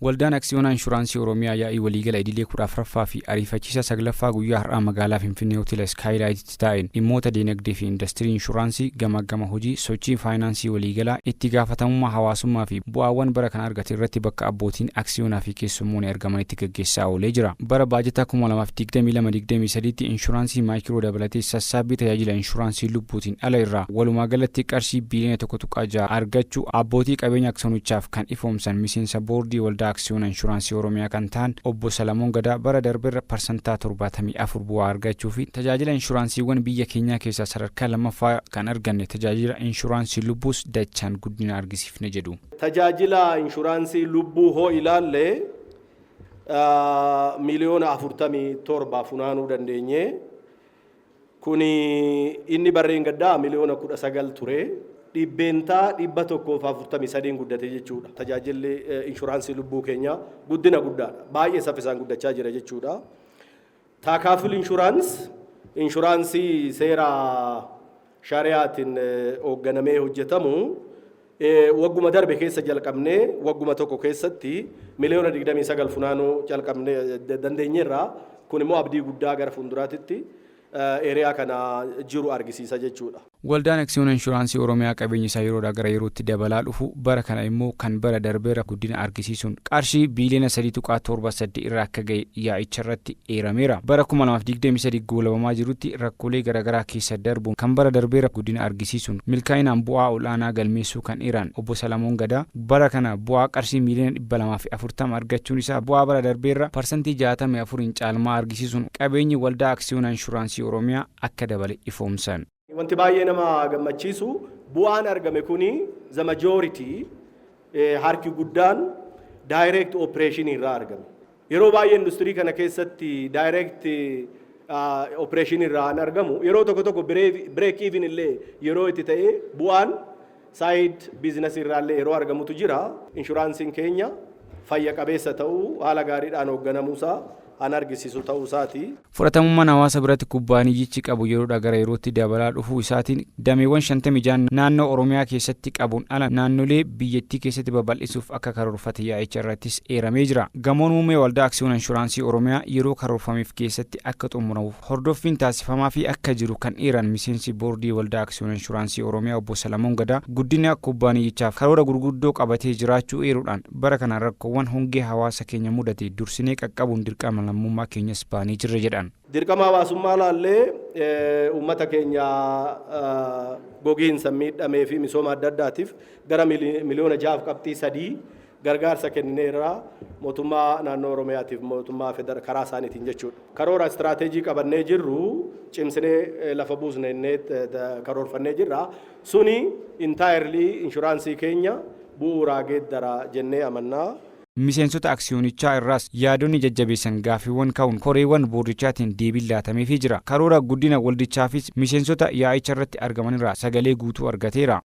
Waldaan Aksiyoonaa Inshuraansii Oromiyaa yaa'ii waliigala idilee 14ffaa fi ariifachiisa saglaffaa guyyaa har'aa magaalaa Finfinnee Hoteela Iskaayilaayititti taa'een dhimmoota diinagdee fi industirii inshuraansii, gamaggama hojii, sochii faayinaansii waliigalaa, itti gaafatamummaa hawaasummaa fi bu'aawwan bara kana argate irratti bakka abbootiin aksiyoonaa fi keessummoonni argamanitti gaggeessaa oolee jira. Bara baajataa 2022-23tti inshuraansii maayikiroo dabalatee sassaabbii tajaajila inshuraansii lubbuutiin ala irraa walumaa galatti qarshii biiliyoona 1.6 argachuu abbootii qabeenya aksiyoonichaaf kan ifoomsan miseensa boordii Waldaa Aksiyoona Inshuraansii Oromiyaa kan ta'an obbo Salamoon Gadaa, bara darberra parsantaa 74 bu'aa argachuu fi tajaajila inshuraansiiwwan biyya keenyaa keessaa sadarkaa lammaffaa kan arganne, tajaajila inshuraansii lubbuus dachaan guddina argisiifne jedhu. Tajaajila inshuraansii lubbuu hoo ilaalle, 47 miliyoona funaanuu dandeenye. Kuni inni barreen gaddaa 19 miliyoona ture. 143% guddate jechuudha. Tajaajilli inshuraansii lubbuu keenya guddina guddaadha. Baay'ee saffisaan guddachaa jira jechuudha. Takaful insurance, inshuraansii seera shari'aatiin hoogganamee hojjetamu, wagguma darbe keessa jalqabnee wagguma tokko keessatti 29 miliyoona funaanuu jalqabnee dandeenyeerra. Kun immoo abdii guddaa gara fuulduraatitti area kana jiru argisiisa jechuudha. Waldaan Aksiyoona Inshuraansii Oromiyaa qabeenya isaa yeroodhaa gara yerootti dabalaa dhufu, bara kana immoo kan bara darbeera guddina argisiisuun qarshii biiliyoona 3.78 irra akka ga'e yaa'icha irratti eerameera. Bara 2023 goolabamaa jirutti rakkoolee garaagaraa keessa darbuun kan bara darbeera guddina argisiisuun milkaa'inaan bu'aa ol'aanaa galmeessuu kan eeran obbo Salamoon Gadaa, bara kana bu'aa qarshii 240 miliyoona argachuun isaa bu'aa bara darbeerra 64% caalmaa argisiisuun qabeenyi Waldaa Aksiyoona Inshuraansii Oromiyaa akka dabale ifoomsan. Wanti baay'ee nama gammachiisu, bu'aan argame kuni the majority, harki guddaan direct operation irraa argame. Yeroo baay'ee industirii kana keessatti direct operation irraa hin argamu. Yeroo tokko tokko break even illee yeroo itti ta'ee bu'aan side business irraa illee yeroo argamutu jira. Inshuraansiin keenya fayya qabeessa ta'uu, haala gaariidhaan hoogganamuusaa an argisiisu ta'uu isaati. Fudhatamummaan hawaasa biratti kubbaaniyyichi qabu yeroodhaa gara yerootti dabalaa dhufuu isaatiin dameewwan 56 naannoo Oromiyaa keessatti qabuun ala naannolee biyyattii keessatti babal'isuuf akka karoorfate yaa'icha irrattis eeramee jira. Gamoon muummee Waldaa Aksiyoona Inshuraansii Oromiyaa yeroo karoorfameef keessatti akka xumuramuuf hordoffiin taasifamaa fi akka jiru kan eeran miseensi boordii Waldaa Aksiyoona Inshuraansii Oromiyaa obbo Salamoon Gadaa, guddina kubbaaniyyichaaf karoora gurguddoo qabatee jiraachuu eeruudhaan, bara kana rakkoowwan hongee hawaasa keenya mudate dursinee qaqqabuun dirqama lammummaa keenyas baanii jirra jedhan. Dirqama hawaasummaa laallee uummata keenya gogiinsa miidhamee fi misooma adda addaatiif gara 6.3 miliyoona gargaarsa kennineerra, mootummaa naannoo Oromiyaatiif mootummaa karaa isaaniitiin jechuudha. Karoora istiraateejii qabannee jirru cimsinee lafa buusne innee karoorfannee jirra. Suni entirely inshuraansii keenya bu'uuraa geeddara jennee amannaa. Miseensota aksiyoonichaa irraas yaadonni jajjabeessan gaaffiiwwan ka'uun koreewwan boordichaatiin deebiin laatameefii jira. Karoora guddina waldichaafis miseensota yaa'icha irratti argamanirraa sagalee guutuu argateera.